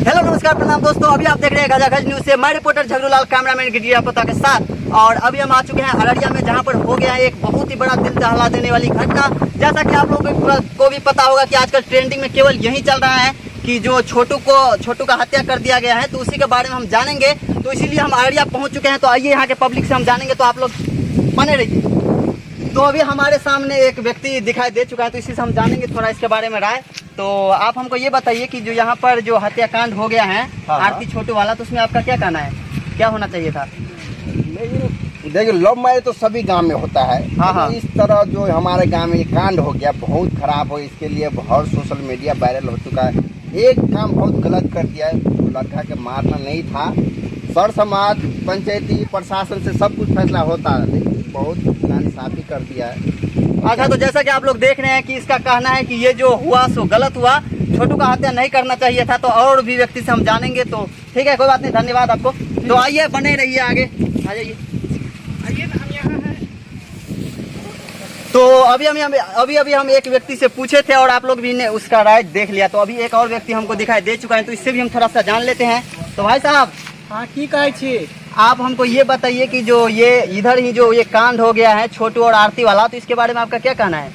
Hello नमस्कार प्रणाम दोस्तों, अभी आप देख रहे हैं गजागज न्यूज से मैं रिपोर्टर झगड़ूलाल, कैमरामैन गिरिया पता के साथ। और अभी हम आ चुके हैं अररिया में, जहां पर हो गया है एक बहुत ही बड़ा दिल दहला देने वाली घटना। जैसा कि आप लोगों को भी पता होगा कि आजकल ट्रेंडिंग में केवल यही चल रहा है कि जो छोटू का हत्या कर दिया गया है, तो उसी के बारे में हम जानेंगे। तो इसीलिए हम अररिया पहुंच चुके हैं। तो आइए यहाँ के पब्लिक से हम जानेंगे, तो आप लोग बने रहिए। तो अभी हमारे सामने एक व्यक्ति दिखाई दे चुका है, तो इसी से हम जानेंगे थोड़ा इसके बारे में राय। तो आप हमको ये बताइए कि जो यहाँ पर जो हत्याकांड हो गया है आरती छोटू वाला, तो उसमें आपका क्या कहना है, क्या होना चाहिए था? लेकिन देखिए, लव मैरिज तो सभी गांव में होता है। हाँ। इस तरह जो हमारे गांव में ये कांड हो गया, बहुत खराब हो। इसके लिए बहुत सोशल मीडिया वायरल हो चुका है। एक काम बहुत गलत कर दिया है, लड़का के मारना नहीं था। सर समाज, पंचायती, प्रशासन से सब कुछ फैसला होता है, लेकिन बहुत नाइंसाफी कर दिया है। अच्छा, तो जैसा कि आप लोग देख रहे हैं कि इसका कहना है कि ये जो हुआ सो गलत हुआ, छोटू का हत्या नहीं करना चाहिए था। तो और भी व्यक्ति से हम जानेंगे। तो ठीक है, कोई बात नहीं, धन्यवाद आपको। तो आइए, बने रहिए, आगे आ जाइए। आइए ना, हम यहाँ हैं। तो अभी अभी हम एक व्यक्ति से पूछे थे और आप लोग भी ने उसका राय देख लिया। तो अभी एक और व्यक्ति हमको दिखाई दे चुका है, तो इससे भी हम थोड़ा सा जान लेते हैं। तो भाई साहब, हाँ, की कहै छी? आप हमको ये बताइए कि जो ये इधर ही जो ये कांड हो गया है छोटू और आरती वाला, तो इसके बारे में आपका क्या कहना है?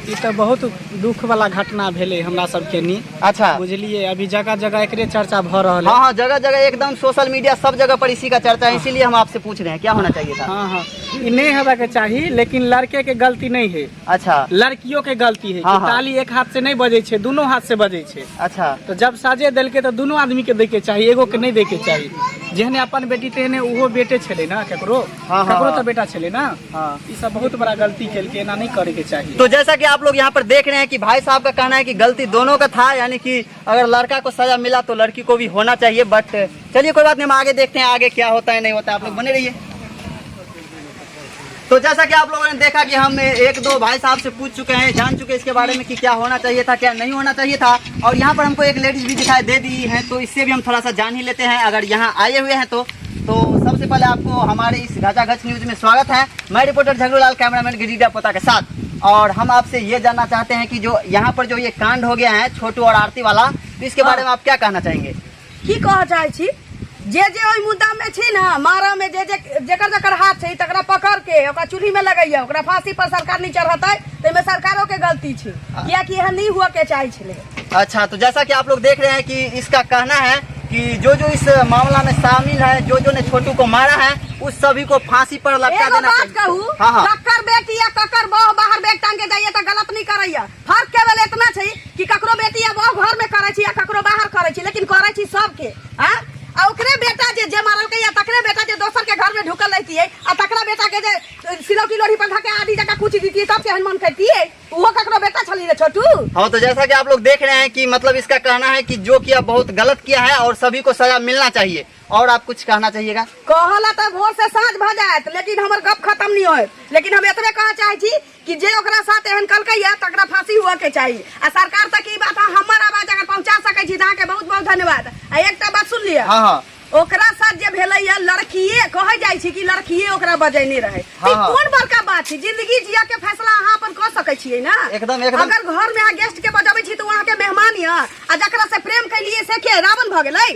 ई तऽ बहुत दुख वाला घटना भेलै हमरा सबके नी। बुझलिए, अभी जगह जगह एकरे चर्चा भऽ रहल है। हाँ, जगह जगह एकदम सोशल मीडिया सब जगह पर इसी का चर्चा है, इसीलिए हम आपसे पूछ रहे हैं, क्या होना चाहिए था? हाँ, ई नहीं हेबाक चाही, लेकिन लड़के के गलती नहीं है। लड़कियों के गलती है कि ताली एक हाथ से नहीं बजै छै, दोनों हाथ से बजै छै। तो जब साजे देलकै तऽ दोनों आदमी के दैके चाही, एगो के नहीं दैके चाही। जेहने अपन बेटी तेहने ओहो बेटे छलै ना केकरो। ककरो तऽ बेटा छलै ना। ई सब बहुत बड़ा गलती केलकै, एना नहीं करे के चाही। तो जैसा कि आप लोग यहाँ पर देख रहे हैं कि भाई साहब का कहना है कि गलती दोनों का था, यानी कि अगर लड़का को सजा मिला तो लड़की को भी होना चाहिए। बट चलिए, कोई बात नहीं, हम आगे देखते हैं आगे क्या होता है, नहीं होता है। आप लोग बने रहिए। तो जैसा कि आप लोगों ने देखा कि हम एक दो भाई साहब से पूछ चुके हैं, जान चुके हैं इसके बारे में कि क्या होना चाहिए था, क्या नहीं होना चाहिए था। और यहाँ पर हमको एक लेडीज भी दिखाई दे दी है, तो इससे भी हम थोड़ा सा जान ही लेते हैं अगर यहाँ आए हुए हैं तो। तो सबसे पहले आपको हमारे इस घचाघच न्यूज में स्वागत है। मैं रिपोर्टर झगड़ूलाल, कैमरामैन गिरिजा पोता के साथ। और हम आपसे ये जानना चाहते हैं कि जो यहाँ पर जो ये कांड हो गया है छोटू और आरती वाला, तो इसके बारे में आप क्या कहना चाहेंगे? की कहऽ चाहै छी, जे जे ओहि मुद्दा में छी ने, मारऽ में जे जे जेकर जेकर हाथ छै, तकरा पकड़ के ओकरा चूल्ही में लगैया, ओकरा फांसी पर सरकार नहीं चढ़ेतै तऽ एहिमे सरकारो के गलती छै, कियाकि एहन नहीं हुअ के चाही छलै। अच्छा, तो जैसा कि आप लोग देख रहे हैं कि इसका कहना है कि जो जो इस मामला में शामिल है, जो जो ने छोटू को मारा है, उस सभी को फांसी पर लटका एगो देना बात चाहिए। कहू? हाँ हाँ ककर बेटी या ककर बहू बाहर बैग टांग के जाइए तऽ गलत नहीं करैया। फर्क केवल इतना छै कि ककरो बेटी या बहू घर में करै छी या ककरो बाहर करै छी, लेकिन करै छी सबके। आ आ ओकरे बेटा जे जे मारलकै या तकरे बेटा जे दोसर के घर में ढुकल रहितियै आ तकरा बेटा के जे सिलौटी लोढ़ी पर धके आदि जगह कुछ दितियै, तब केहन मन करितियै? ओहो ककरो बेटा छली रे छोटू। हाँ, तो जैसा कि आप लोग देख रहे हैं कि मतलब इसका कहना है कि जो किया बहुत गलत किया है और सभी को सजा मिलना चाहिए। और आप कुछ कहना चाहिएगा? कहला तऽ भोर से साँझ भऽ जायत, लेकिन हमर गप खत्म नहीं होयत। लेकिन हम एतबे कहऽ चाहै छी कि जे ओकरा साथ एहन कलकै या तकरा फांसी हुअ के चाही। आ सरकार तक ई बात अहाँ हमर आवाज अगर पहुंचा सकै छी तऽ अहाँके बहुत बहुत धन्यवाद। आ एकटा बात सुन लिअ। हाँ। ओकरा साथ जे भेलै या, लड़किए कहै जाइ छी कि लड़किए ओकरा बजेने रहै। हाँ, ई हाँ। कोन बड़का बात छै? जिंदगी जिया के फैसला अहाँ अपन कऽ सकै छियै ना? एकदम, एकदम। अगर घर में अहाँ गेस्ट के बजाबै छी तऽ ओ अहाँके मेहमान यऽ, आ जकरा से प्रेम कैलियै से के रावण भऽ गेलै,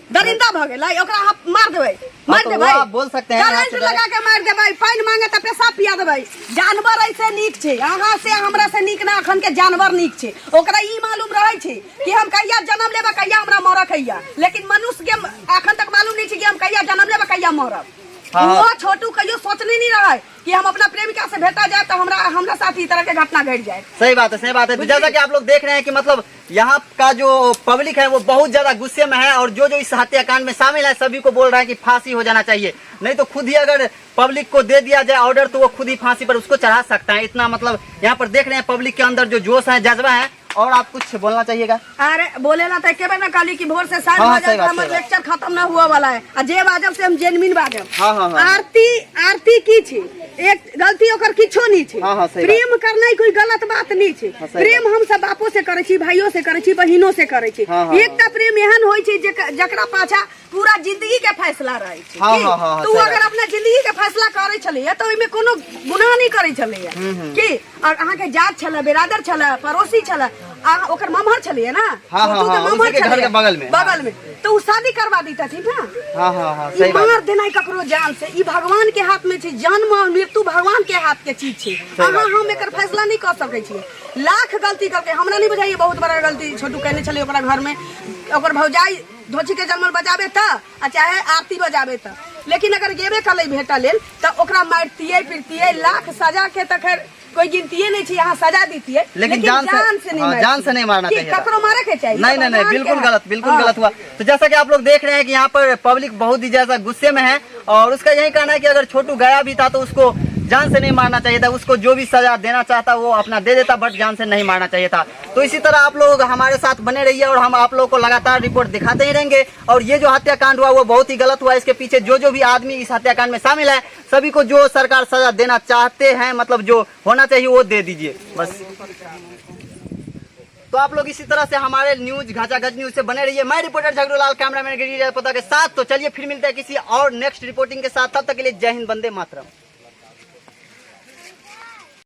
दरिंदा भऽ गेलै, ओकरा अहाँ मार देबै? मार तो वो देबै? आप बोल सकते हैं, यहाँ करंट से लगा के मार देबै? पानि मांगे तऽ पेशाब पिया देबै? जानवर ऐसे नीक छै अहाँ से, हमरा से नीक ना अखन के जानवर नीक छै। ओकरा ई मालूम रहै छै कि हम कहिया जन्म लेबै, कहिया हमरा मरक हैया, लेकिन मनुष्य के अखन तक मालूम नहीं छै कि हम कहिया जन्म लेबै, कहिया मरब। हाँ। वो छोटू कहियो सोचने नहीं रहे कि हम अपना प्रेमिका से भेटा जाए तो हमरा हमरा साथ ई तरह के घटना घट जाए। सही बात है, सही बात है। तो जैसा कि आप लोग देख रहे हैं कि मतलब यहाँ का जो पब्लिक है वो बहुत ज्यादा गुस्से में है और जो जो इस हत्याकांड में शामिल है सभी को बोल रहा है कि फांसी हो जाना चाहिए। नहीं तो खुद ही अगर पब्लिक को दे दिया जाए ऑर्डर तो वो खुद ही फांसी पर उसको चढ़ा सकता है। इतना मतलब यहाँ पर देख रहे हैं पब्लिक के अंदर जो जोश है, जज्बा है। और आप कुछ बोलना चाहिएगा? अरे, बोले ला तो एके बेर ना कहली कि भोर से साँझ हाँ, भऽ सही जाए, बात, हमर सही बात। लेक्चर खत्म ना हुआ वाला है। आ जे बाजब से हम जेनविन बाजब। हाँ, हाँ, हाँ। आरती, आरती की छै? एक गलती ओकर किछो नहीं छै। हाँ, हाँ, सही बात। प्रेम करनाइ कोई गलत बात नहीं छै। हाँ, सही प्रेम हम सब बापो से करै छी, भाइयों से करै छी, बहिनो से करै छी। हाँ, हाँ, एकटा प्रेम एहन होइ छै जे जकरा पाछा पूरा जिंदगी के फैसला रहै छै। हाँ, की? हाँ, हाँ, हाँ, तो उ सही अगर बात। अपना जिंदगी के फैसला करै छलैया तऽ ओहिमे कोनो गुनाह नहि करै छलैया की? और अहाँके जात छलै, बिरादर छलै, पड़ोसी छलै। आ ओकर ममहर छलियै ना? हाँ, हाँ, छोटू के हाँ, ममहर उसी के घर छलियै। के बगल में, हाँ। बगल में तऽ ओ शादी करवा दितथिन ना। हाँ हाँ हाँ ई सही बात। मार देनाइ ककरो जान से ई भगवान के हाथ में छै। जन्म और मृत्यु भगवान के हाथ के चीज छै। बात। अहाँ हम एकर फैसला नहीं कऽ सकै छियै। लाख गलती करके हमरा नहीं बुझाइए बहुत बड़ा गलती छोटू केने छलै ओकरा घर में। ओकर भौजाई धोची के जन्मल बजाबे तऽ आ चाहे आरती बजाबे तऽ, लेकिन अगर गेबे कलै भेटऽ लेल तऽ ओकरा मारतियै पीटतियै। लाख सजा के तऽ खैर कोई गिनतिये नहीं छै, यहाँ सजा दीतियै, लेकिन जान से, नहीं हाँ, मारतियै। जान से नहीं मारना कि चाहिए था। ककरो मारे के चाहिए? नहीं नहीं नहीं, भगवान के बिल्कुल हाथ। गलत, बिल्कुल हाँ। गलत हुआ। तो जैसा कि आप लोग देख रहे हैं कि यहाँ पर पब्लिक बहुत ही जैसा गुस्से में है और उसका यही कहना है कि अगर छोटू गया भी था तो उसको जान से नहीं मारना चाहिए था। उसको जो भी सजा देना चाहता वो अपना दे देता, बट जान से नहीं मारना चाहिए था। तो इसी तरह आप लोग हमारे साथ बने रहिए और हम आप लोगों को लगातार रिपोर्ट दिखाते ही रहेंगे। और ये जो हत्याकांड हुआ वो बहुत ही गलत हुआ। इसके पीछे जो जो भी आदमी इस हत्याकांड में शामिल है सभी को जो सरकार सजा देना चाहते हैं, मतलब जो होना चाहिए वो दे दीजिए बस। तो आप लोग इसी तरह से हमारे न्यूज घचाघच न्यूज से बने रहिए। मैं रिपोर्टर झगड़ूलाल, कैमरामैन गिरिराज पोता के साथ। तो चलिए फिर मिलते हैं किसी और नेक्स्ट रिपोर्टिंग के साथ। तब तक के लिए जय हिंद, वंदे मातरम।